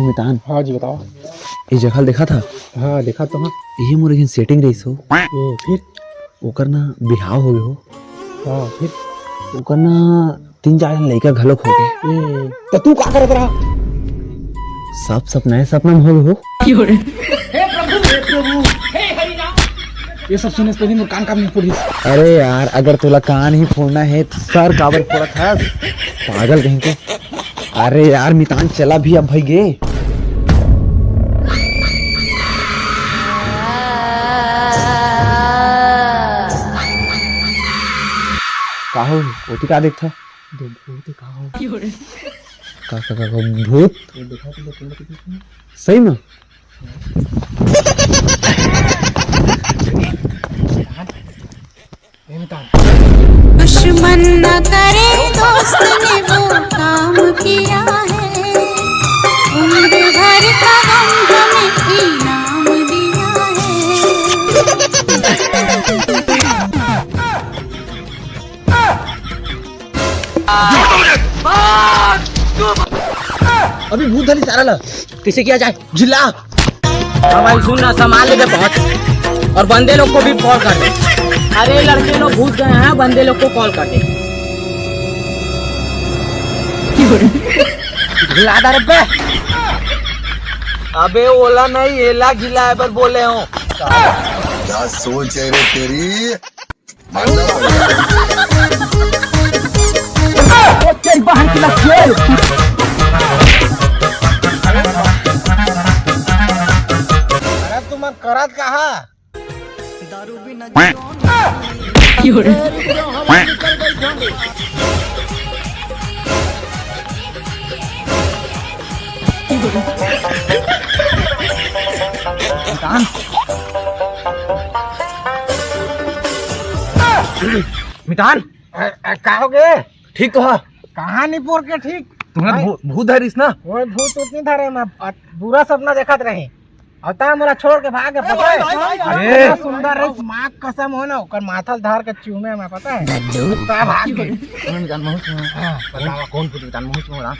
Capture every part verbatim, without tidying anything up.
मितान, हाँ जी, बताओ। ये जगह देखा था? हाँ, देखा तो हाँ। ये मोर एक सेटिंग रहीस हो। ए, फिर? ओकर ना बिहाव हो गए हो। हाँ, फिर? ओकर ना तीन चार झन लइका घलोक हो गए। ए, तो तू का करत रहा? सब सपना है, सपना में हो गए हो। ये सब सुने से पहले मोर कान काबर नहीं फोड़िस? अरे यार, अगर तोला कान ही फोड़ना है तो सर काबर फोड़त हस? पागल कहीं के। अरे यार मितान, चला भी अब भाई गे। का हो, ओती का देखथा? दे भूत का हो? का, का, का, का, भूत? ये देखा तो, देखा तो, देखा तो। सही में? दुश्मन न करे दोस्त ने वो काम किया है, उम्र भर का गम हमें इनाम दिया है। अभी भूत धरी सारा ला। कैसे किया जाए? जिला। हाँ भाई, सुन ना, सामान लेके पहुंच और बंदे लोग को भी कॉल कर दे। अरे, लड़के लोग घुस गए हैं, बंदे लोग को कॉल कर दे। गिला दे रे बे। अबे, ओला नहीं, एला गिला, एबर बोले हो। क्या सोच है रे तेरी? अरे तुमन करत कहा? मितान। मितान। अ, अ, का हो गे? ठीक तो हा? कहाँ निपोर के ठीक? तुम्हें भाई। भू-, भूत धरिस ना? वो भूत उत नहीं धरे, मैं अ, बुरा सपना देखत रही। और ता मोला छोड़ के भाग गए, पता है? अरे। इतना सुंदर रही, माँ कसम हो ना, ओकर माथा ल धार के चूमे में, पता है? ता भाग गए। मैं जान महूँ चूमे। हाँ, बतावा। कौन भूत जान महूँ चूमे राम?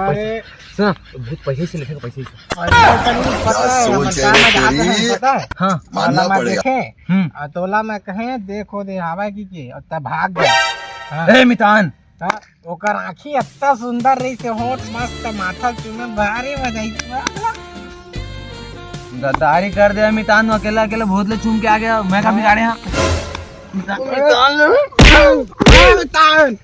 अरे। सुन, भूत पैसे से लेके, पैसे से। अरे, तनी पता है, सोच हमर है काम में जात तेरी। है, पता है? हाँ। मानना पड़ेगा। देखे, हम्म। आ, तोला मैं कहे, देखो दे, आवा की के, और तब भाग गया। हाँ। ए, मितान। हाँ, ओकर आँखी इतना सुंदर रही से, होठ मस्त, माथा चूमे, भारी मजा आई। गद्दारी कर दे, मितान, अकेला, अकेला भूत ले चूम के आ गया, मैं का बिगाड़े हाँ? मितान। मितान। मितान।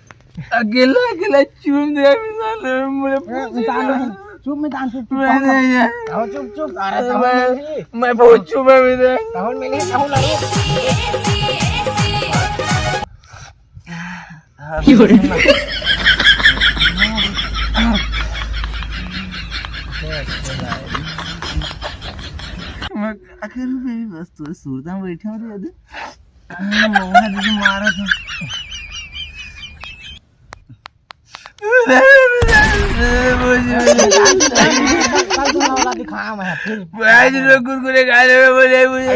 अकेला, अकेला चूम दे, मितान, मुझे ए, मितान, चुप, मितान, चुप, चुप, मैं चुप। नहीं है। आओ, चुप, चुप। अरे, तहन मैं, मिली। मैं बहुत चूमा, मितान। तहन मिली, तहन लड़ी। मैं आखिर में बस तो सुरता में बैठा हूँ, मौका दीजिए, मारा था। कल दूंगा वाला दिखाया मैं फिर। भाई, जो कुरकुरे खा रहे हो, बोले मुझे।